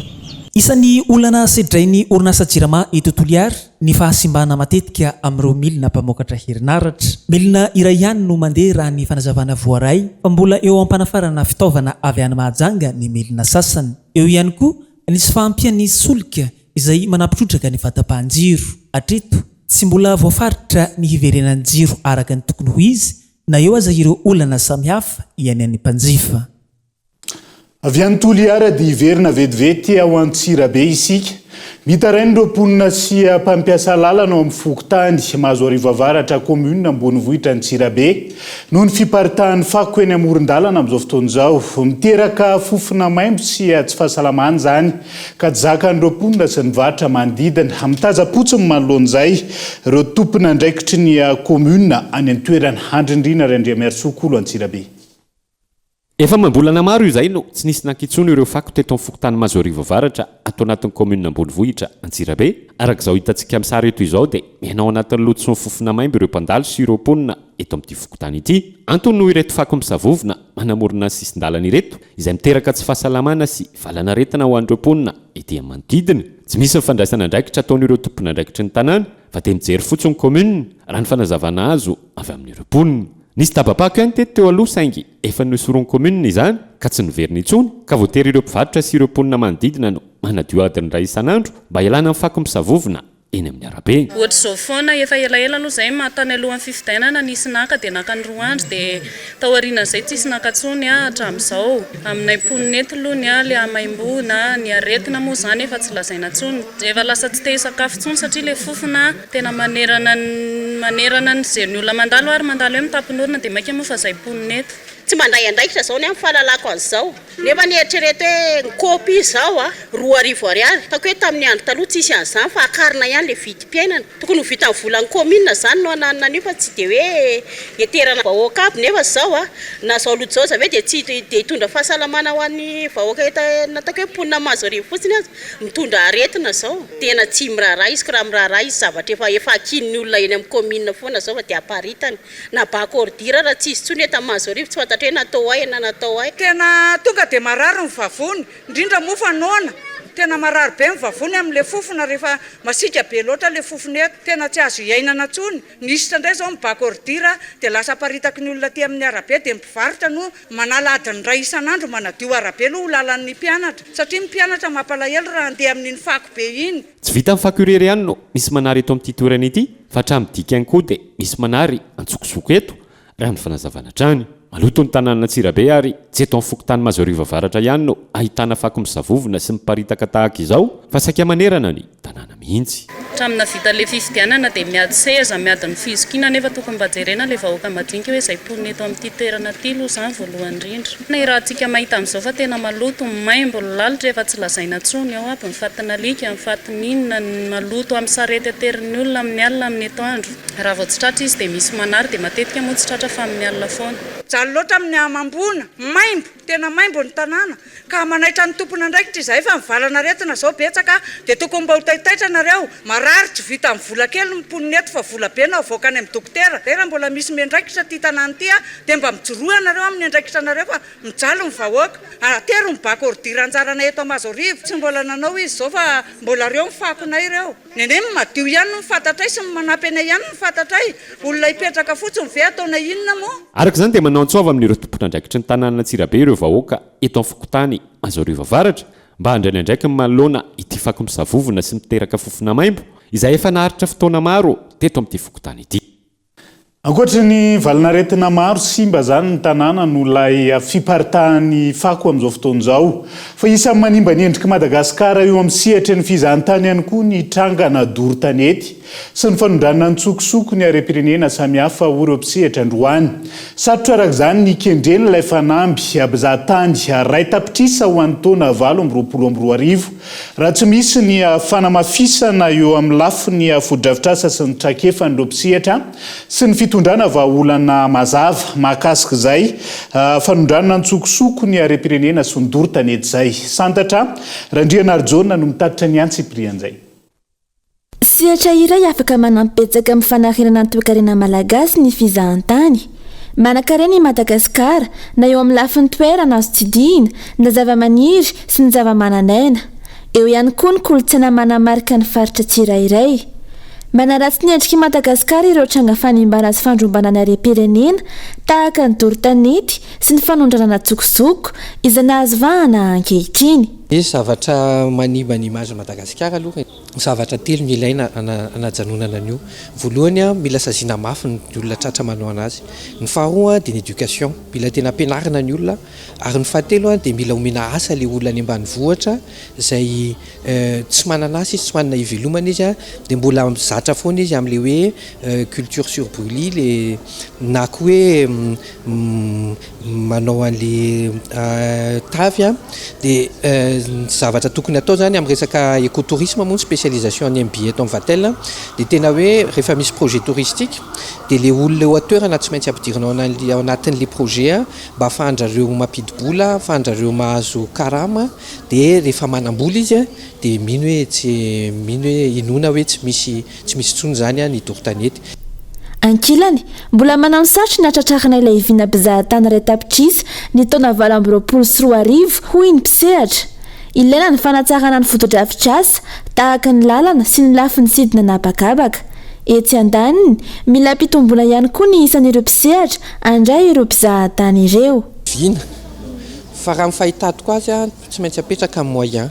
Isan'ny olana sedrain'ny orinasa Jirama eto Toliara ny fahasimbana matetika amin'ireo milina mpamokatra herinaratra. Milina iray ihany no mandeha raha ny fanazavana voaray fa mbola eo am-panafarana fitaovana avy any Mahajanga ny milina sasany. Eo ihany koa ny tsy fahampian'ny solika izay manampy trotraka ny fahatapahan-jiro. Hatreto, tsy mbola voafaritra ny hiverenan'ny jiro araka ny tokony ho izy na eo aza ireo olana samihafa iainan'ny mpanjifa. Avy any Toliara dia hiverina vetivety ao Antsirabe isika. Mitaraina ireo mponina sy mpampiasa lalana ao amin'ny fokontany Mahazoarivo Avaratra, kaominina ambonivohitra Antsirabe, noho ny fiparitahan'ny fako eny amoron-dalana amin'izao fotoana izao. Miteraka fofona maimbo sy tsy fahasalamana izany ka tsy zakan'ireo mponina sy ny varotra manodidina. Mitaza-potsiny manoloana izay ireo tompon'andraikitry ny kaominina any an-toerana. Andry Ndriana Randriamiarisoa Kolo Antsirabe. Efa amam-bolana maro izay no tsy nisy naka intsony ireo fako teto amin'ny fokontany Mahazoarivo Avaratra ato anatin'ny kaominina ambonivohitra Antsirabe. Araka izao hitantsika amin'ny sary eto izao dia miaina ao anatin'ny loto sy ny fofona maimbo ireo mpandalo sy ireo mponina eto amin'ity fokontany ity. Antony noho ireto fako misavovona manamorona ny sisin-dalana ireto izay miteraka tsy fahasalamana sy valan'aretina ho an'ireo mponina ety amin'ny manodidina. Tsy misy ny fandraisana andraikitra ataon'ireo tompon'andraikitry ny tanàna fa dia mijery fotsiny ny kaominina raha ny fanazavana azo avy amin'ireo mponina. Nisy dabam-pako ihany teto teo aloha saingy efa noesorin'ny kaominina izany ka tsy niverina intsony ka voatery ireo mpivarotra sy ireo mponina manodidina no manadio adiny iray isan'andro mba hialana amin'ny fako misavovona eny amin'ny arabe. Ohatr'izao foana, efa elaela aloha izay, ma tany alohan'ny fifidianana nisy naka dia naka ny roa andro dia taorianan'izay tsisy naka intsony hatramin'izao. Aminay mponina eto aloha ny ahy ilay hamaimboana, ny aretina moa izany efa tsy lazaina intsony. Efa lasa tsy te hisakafo intsony satria ilay fofona tena manerana ny manerana ny izay ny olona mandalo ary mandalo eo mitapin'orona dia maika moa fa izay mponina eto. Tsy mandray andraikitra izao ny ahy ny fahalalako an'izao. Nefa ny eritrereto hoe ny copie izao a, 2000 ariary. Hitako hoe tamin'ny andro taloha tsisy an'izany fa akarina ihany ilay vidim-piainana. Tokony ho vitan'ny volan'ny commune izany no hananina an'io fa tsy dia hoe heterana vahoaka aby nefa izao a, na izao loto izao aza ve dia tsy dia hitondra fahasalamana ho an'ny vahoaka eto nataoko hoe mponina Mahazoarivo fotsiny aza mitondra aretina izao. Tena tsy miraharaha izy ko raha miraharaha izy zavatra efa efa akin'ny olona eny amin'ny commune foana izao fa dia aparitany. Na bac ordure raha tsisy intsony eto Mahazoarivo tsy fantatra hoe natao aiza na natao aiza. Tena tonga dia marary ny vavony, indrindra moa fa noana. Tena marary be ny vavony amin'ilay fofona rehefa masiaka be loatra ilay fofona eto. Tena tsy azo iainana intsony. Nisy indray izao ny bac ordure dia lasa aparitaky ny olona aty amin'ny arabe dia ny mpivarotra no manala adiny iray isan'andro manadio arabe aloha ho lalan'ny mpianatra satria ny mpianatra mampalahelo raha handeha amin'iny fako be iny. Tsy vitan'ny fako irery ihany no misy manary eto amin'ity toerana ity fa hatramin'ny dikany koa dia misy manary antsokosoko eto, raha ny fanazavana hatrany. Maloto ny tanànan'Antsirabe ary tsy eto amin'ny fokontany Mahazoarivo Avaratra ihany no ahitana fako misavovona sy miparitaka tahaka izao fa saika manerana ny tanàna mihitsy. Hatramin'ny nahavita ilay fifidianana dia miady seza, miady ny fizokiana nefa tokony mba jerena ilay vahoaka madinika hoe izay mponina eto amin'ity toerana ity aloha izany voalohany indrindra. Ny rahantsika mahita amin'izao fa tena maloto, maimbo ny lalitra efa tsy lazaina intsony, ao aby ny fatin'alika, ny fatin'inona, ny maloto amin'ny sarety aterin'ny olona amin'ny alina amin'ny atoandro. Raha vao tsy tratra izy dia misy manary dia matetika moa tsy tratra fa amin'ny alina foana. Mijaly loatra amin'ny hamamboana, maimbo, tena maimbo ny tanàna ka manaitra ny tompon'andraikitra izahay fa ny valan'aretina izao betsaka dia tokony mba ho taitaitra nareo, marary tsy vitan'ny vola kely ny mponina eto fa vola be no avoaka any amin'ny dokotera, zay raha mbola misy miandraikitra ity tanàna ity dia mba mijoroa ianareo amin'ny andraikitra anareo fa mijaly ny vahoaka, atero ny bac ordure anjaranay eto Mahazoarivo, tsy mbola nanao izy izao fa mbola reo ny fakonay ireo. Neneh ny madio ihany no fantatray sy ny manampy anay ihany no fantatray, olona hipetraka fotsiny ve ataonay inona moa? Araka izany dia manao antso avo amin'ireo tompon'andraikitry ny tanànan'Antsirabe ireo vahoaka eto amin'ny fokontany Mahazoarivo Avaratra mba handray ny andraikiny manoloana ity fako misavovona sy miteraka fofona maimbo izay efa naharitra fotoana maro teto amin'ity fokontany ity. Ankoatry ny valin'aretina maro, simba izany ny tanàna noho ilay fiparitahan'ny fako amin'izao fotoana izao. Fa isan'ny manimba ny endrik'i Madagasikara eo amin'ny sehatry ny fizahantany ihany koa ny trangana doro tanety sy ny fanondranana an-tsokosoko ny harem-pirenena samihafa hoy ireo mpisehatra androany. Sarotra araka izany ny hikendrena ilay fanamby mpizahatany iray tapitrisa ho an'ny taona 2028 Raha tsy misy ny fanamafisana eo amin'ny lafiny fotodrafitrasa sy ny traikefan'ireo mpisehatra sy ny fitondrana vahaolana mazava mahakasika izay fanondranana an-tsokosoko ny harem-pirenena sy ny doro tanety izay. Santatra Randrianarijaona no mitatitra ny antsipirian'izay. Sehatra iray afaka manampy betsaka amin'ny fanarenana ny toekarena malagasy ny fizahantany. Manankarena i Madagasikara na eo amin'ny lafiny toerana azo tsidihina, na zavamaniry sy ny zavamananaina. Eo ihany koa ny kolontsaina manamarika ny faritra tsirairay. Manaratsy ny endrik'i Madagasikara ireo tranga fanimbana sy fandrombana ny harem-pirenena tahaka ny doro tanety sy ny fanondranana an-tsokosoko izay nahazo vahana ankehitriny. Misy zavatra manimba ny image Madagasikara aloha e. Zavatra telo no ilaina hanajanonana an'io. Voalohany, mila saziana mafy ny olona tratra manao anazy. Ny faharoa dia ny éducation, mila tena ampianarina ny olona. Ary ny fahatelo dia mila omena asa ilay olona any ambanivohitra izay tsy manana asa izy, tsy manana hivelomana izy dia mbola mizatra foana izy amin'ilay hoe culture sur brûlis le na koa hoe manao an'ilay tavy dia ny zavatra tokony atao izany amin'ny resaka écotourisme moa ny spécialisation ny MBA eto amin'ny Vatel dia tena hoe rehefa misy projet touristique dia ilay olona eo an-toerana tsy maintsy ampidirina ao anatin'ilay projet mba afahan-drareo mampidi-bola, afahan-drareo mahazo karama, dia rehefa manam-bola izy dia mino hoe tsy, mino hoe inoana hoe tsy misy, tsy misy intsony izany ny doro tanety. Ankilany, mbola manano sarotra ny hatratrarana ilay vina mpizahatany 1 tapitrisa ny taona 2028, hoy ny mpisehatra. Ilaina ny fanatsarana ny fotodrafitrasa, tahaka ny lalana sy ny lafiny sidina an'habakabaka. Etsy andaniny, mila ampitomboina ihany koa ny isan'ireo mpisehatra handray ireo mpizahatany ireo. Vina, fa raha ny fahitako azy tsy maintsy apetraka ny moyen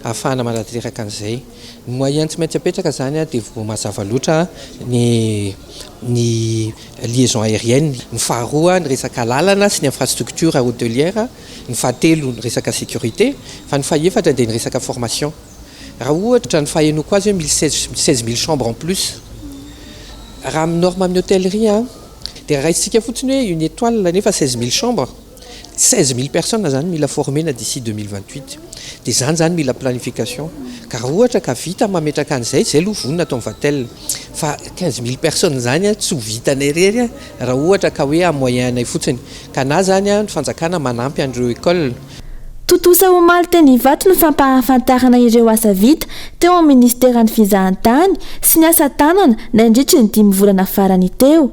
ahafahana manatanteraka an'izay. Ny moyen tsy maintsy apetraka izany dia vao mazava loatra ny ny liaison aérienne, ny faharoa ny resaka lalana sy ny infrastructure hotelière, ny fahatelo ny resaka sécurité, fa ny fahefatra dia ny resaka formation. Raha ohatra ny fahenoako azy hoe mille seize 16 000 chambres en plus, raha amin'ny norme amin'ny hôtellerie dia raisintsika fotsiny hoe une étoile nefa 16 000 chambres, 16 000 personnes zany mila former-na d'ici 2028. Dia zany zany mila planification. Ka raha ohatra ka vita mametraka an'izay, zay aloha vonona ato amin'ny Vatel. Fa 15 000 personnes zany tsy ho vitanay irery raha ohatra ka hoe amin'ny moyen-nay fotsiny. Ka na zany ny fanjakana manampy an'ireo école. Tontosa omaly teny Ivato ny fampahafantarana ireo asa vita teo amin'ny minisiteran'ny fizahantany sy ny asa tanana nandritry ny dimy volana farany teo.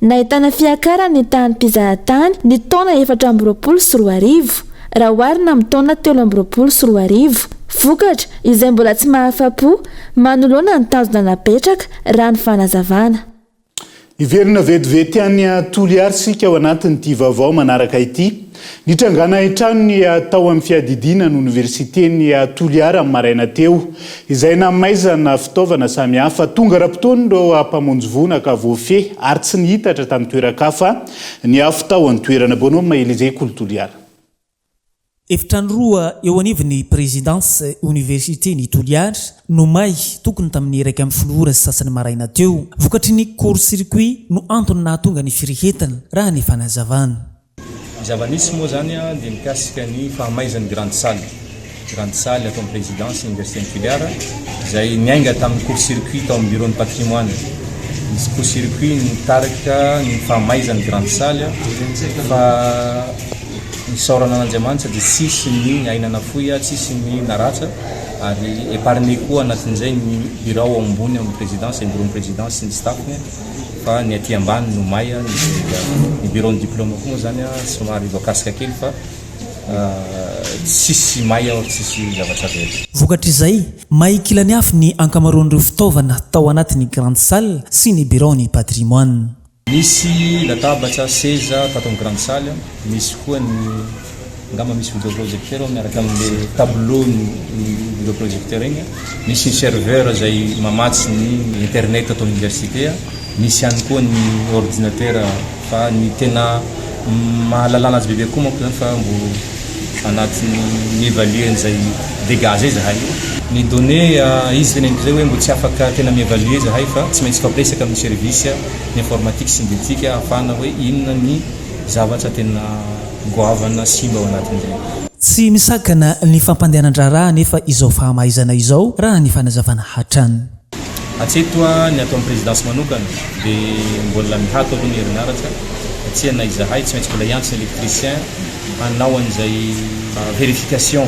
Nahitana fiakarany ny tahan'ny mpizahatany ny taona 2024 raha oharina amin'ny taona 2023. Vokatra izay mbola tsy mahafa-po manoloana ny tanjona napetraka raha ny fanazavana. Hiverina vetivety any Toliary isika ao anatin'ity vaovao manaraka ity. Nitrangana haintrano ny tao amin'ny fiadidiana ny oniversiten'i Toliara amin'ny maraina teo, izay namaizana fitaovana samihafa. Tonga ara-potoana ireo mpamonjy voina ka voafehy ary tsy nihitatra tamin'ny toeran-kafa ny afo tao an-toerana. Bonhomme Elysée Kolo Toliara. Efitrano roa eo anivon'ny Présidence Oniversiten'i Toliara no may tokony tamin'ny 11 ora sy sasany maraina teo. Vokatry ny court circuit no antony nahatonga ny firehetana, raha ny fanazavana. Ny zava-nisy moa izany dia mikasika ny fahamaizan'ny grande salle, grande salle ato amin'ny Présidence Oniversiten'i Toliara izay niainga tamin'ny court circuit tao amin'ny bureau-n'ny patrimoine. Nisy court circuit nitarika ny fahamaizan'ny grande salle fa Isaorana an'Andriamanitra dia tsisy ny aina nafoy, tsisy ny naratra ary épargné koa anatin'izay ny birao ao ambony amin'ny présidence, ny bureau-n'ny présidence sy ny staff-ny fa ny aty ambany no may, ny bureau-n'ny diplôme koa moa izany somary voakasika kely fa tsisy may ao ary tsisy zavatra very. Vokatr'izay, may kilan'ny afo ny ankamaroan'ireo fitaovana tao anatin'ny grande salle sy ny biraon'ny patrimoine. Nisy latabatra, seza tato amin'ny grande salle, nisy koa ny, angamba misy video projecteur ao miaraka amin'ilay tableau ny video projecteur iny, nisy ny serveur izay mamatsy ny internet ato amin'ny université, nisy ihany koa ny ordinateur fa ny tena mahalalana azy bebe kokoa manko izany fa mbo anatin'ny mi-évaluer an'izay dégâts izay zahay. Ny données, izy teneniko izay hoe mbo tsy afaka tena mi-évaluer zahay fa tsy maintsy hifampiresaka amin'ny service ny informatique sy ny d'éthique ahafahana hoe inona ny zavatra tena goavana simba ao anatin'izay. Tsy misakana ny fampandehanan-draharaha anefa izao fahamaizana izao, raha ny fanazavana hatrany. Hatreto ny ato amin'ny présidence manokana dia mbola mihato aloha ny herinaratra satria na izahay tsy maintsy mbola hiantso ny électricien hanao an'izay vérification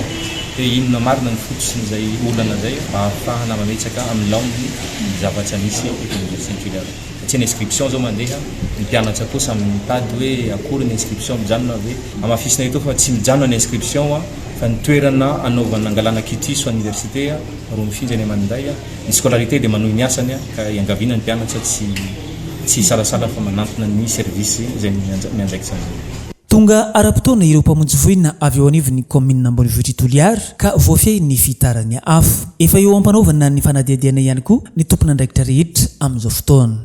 hoe inona marina ny fototrin'izay olana izay mba hahafahana mametraka amin'ny laoniny ny zavatra misy eto amin'ny Université Toliara. Satria ny inscription izao mandeha, ny mpianatra koa samy mitady hoe akory ny inscription mijanona ve? Hamafisina eto fa tsy mijanona ny inscription. Fa ny toerana anaovana angalana quitus ho an'ny université ro mifindra eny Maninday. Ny scolarité dia manohy ny asany ka iangaviana ny mpianatra tsy tsy hisalasala fa manantona ny service izay miandraikitra an'izay. Tonga ara-potoana ireo mpamonjy voina avy eo anivon'ny kaominina ambonivohitr'i Toliara ka voafehy ny fitaran'ny afo. Efa eo am-panaovana ny fanadihadiana ihany koa ny tompon'andraikitra rehetra amin'izao fotoana.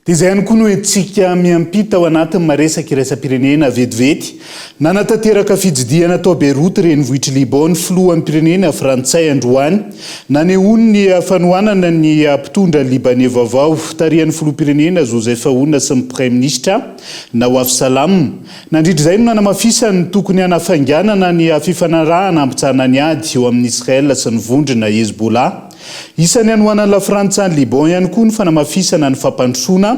Dia izay ihany koa no entintsika miampita ao anatin'ny maresaka iraisam-pirenena vetivety. Nanatanteraka fitsidihana tao Beyrouth, renivohitr'i Liban, ny filoham-pirenena frantsay androany. Nanehoany ny fanohanana ny mpitondra libaney vaovao, tarihan'ny filoham-pirenena Joseph Aoun sy ny praiminisitra Nawaf Salam. Nandritra izay no nanamafisany ny tokony hanafainganana ny fifanarahana hampitsahana ny ady eo amin'i Israel sy ny vondrona Hezbollah. Isan'ny hanohanan'i Lafrantsa an'i Liban ihany koa ny fanamafisana ny fampandrosoana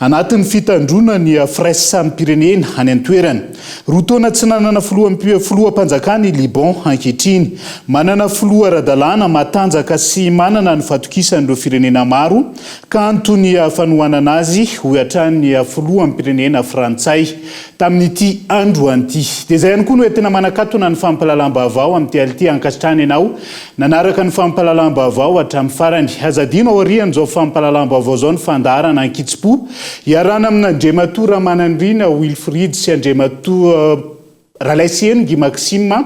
anatin'ny fitandroana ny firaisam-pirenena any an-toerana. Roa taona tsy nanana filoham-panjakana i Liban ankehitriny. Manana filoha ara-dalàna matanjaka sy manana ny fatokisan'ireo firenena maro ka antony fanohanana azy, hoy hatrany ny filoham-pirenena frantsay tamin'ity androany ity. Dia izay ihany koa no entina manakatona ny fampahalalam-baovao amin'ity alina ity. Ankasitrahana ianao Nanaraka ny fampahalalam-baovao hatramin'ny farany. Aza adino aorian'izao fampahalalam-baovao izao ny fandaharana Ankitsim-po iarahana amin'Andriamatoa Ramananirina Wilfried sy Andriamatoa Ralaiseheno Guy Maxime,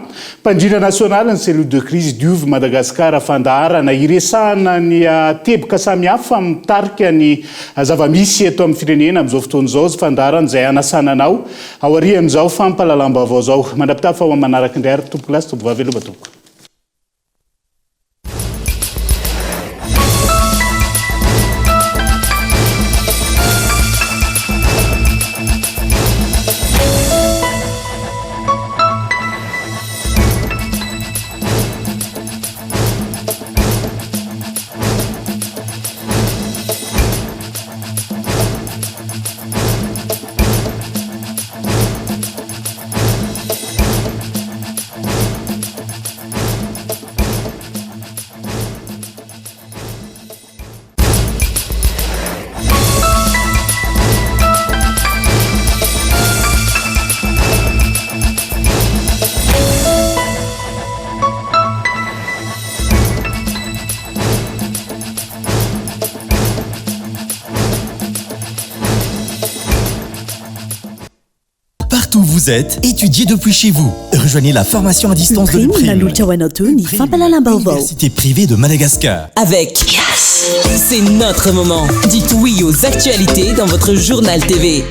mpandrindra nasionalin'ny Cellule de crise d'Uv Madagascar. Fandaharana iresahana ny teboka samihafa mitarika ny zava-misy eto amin'ny firenena amin'izao fotoana izao, fandaharana izay hanasana anao aorian'izao fampahalalam-baovao izao. Mandra-pitafa ho amin'ny manaraka indray ary tompokolahy sy tompovavy veloma tompoko. Partout où vous êtes, étudiez depuis chez vous. Rejoignez la formation à distance de l'UPRIM. Université privée de Madagascar. Avec Yes, c'est notre moment. Dites oui aux actualités dans votre journal TV.